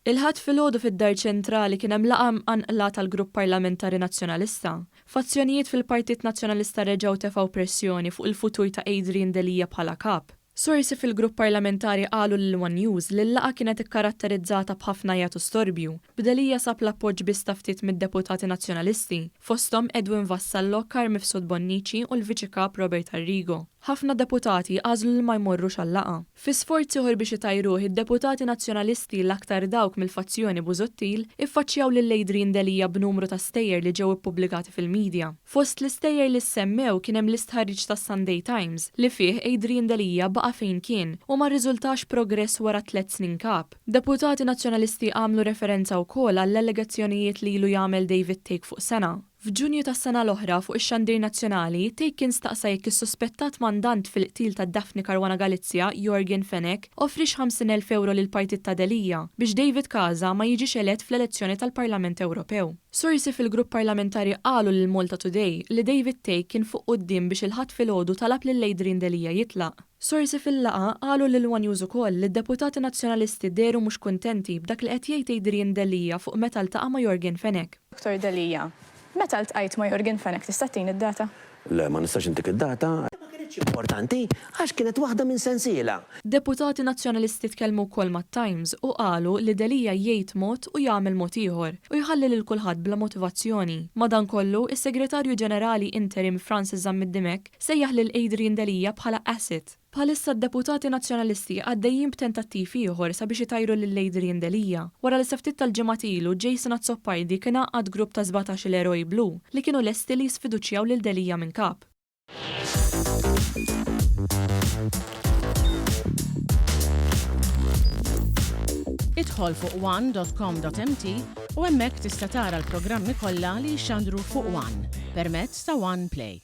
Il-Ħadd filgħodu fid-Dar Ċentrali kien hemm laqgħa mqanqla tal-Grupp Parlamentari Nazzjonalista. Fazzjonijiet fil-Partit Nazzjonalista reġgħu tefgħu pressjoni fuq il-futur ta' Adrian Delia bħala Kap. Sorsi fil-grupp parlamentari qalu lil one News li l-laqgħa kienet ikkaratterizzata b'ħafna għajat u storbju, b'Delia sab l-appoġġ biss ta' ftit mid-deputati Nazzjonalisti, fosthom Edwin Vassallo, Carm Mifsud Bonnici u l-Viċi Kap Robert Arrigo. Ħafna deputati għażlu li ma jmorrux għal-laqgħa. Fi sforz ieħor biex itajruh, id-deputati Nazzjonalisti, l-aktar dawk mill-fazzjoni Busuttil, iffaċċjaw lil Adrian Delia b'numru ta' stejjer li ġew ippubblikati fil-media. Fost l-istejjer li ssemmew kien hemm l-istħarriġ tas-Sunday Times li fih Adrian Delia baqa' fejn kien u ma rriżultax progress wara tlett snin kap. Deputati Nazzjonalisti għamlu referenza wkoll għall-allegazzjonijiet li ilu jagħmel David Thake fuq sena. F'Ġunju tas-sena l-oħra, fuq ix-xandir nazzjonali, Thake kien staqsa jekk is-suspettat mandant fil-qtil ta' Daphne Caruana Galizia, Yorgen Fenech, offriex 50,000 ewro lill-partit ta' Delia biex David Casa ma jiġix elett fl-elezzjoni tal-Parlament Ewropew. Sorsi fil-grupp parlamentari qalu lil Malta Today li David Thake kien fuq quddiem biex il-Ħadd filgħodu talab lil Adrian Delia jitlaq. Sorsi fil-laqgħa qalu lil one News ukoll li d-deputati Nazzjonalisti dehru mhux kuntenti b'dak li qed jgħid Adrian Delia fuq meta ltaqa' ma' Yorgen Fenech. Dottor Delia, meta ltqajt ma' Yorgen Fenech tista' ttini d-data? Le, ma nistax intik id-data. Ma kinitx importanti għax kienet waħda minn sensiela. Deputati Nazzjonalisti tkellmu wkoll mat-Times u qalu li Delia jgħid mod u jagħmel mod ieħor u jħalli lil kulħadd bla motivazzjoni. Madankollu, is-Segretarju Ġenerali Interim Francis Zammit Dimech Sejjaħ lil Adrian Delia bħala asset. Bħalissa d-deputati Nazzjonalisti għaddejjin b'tentattiv ieħor sabiex itajru lil Adrian Delia, wara li sa ftit tal-ġimgħat ilu Jason Azzopardi kien għaqqad grupp ta' 17 il eroj blu li kienu lesti li jisfiduċjaw lil Delia minn kap. Idħol fuq one dot com dot mt u hemmhekk tista' tara l-programmi kollha li jixxandru fuq one permezz ta' One Play.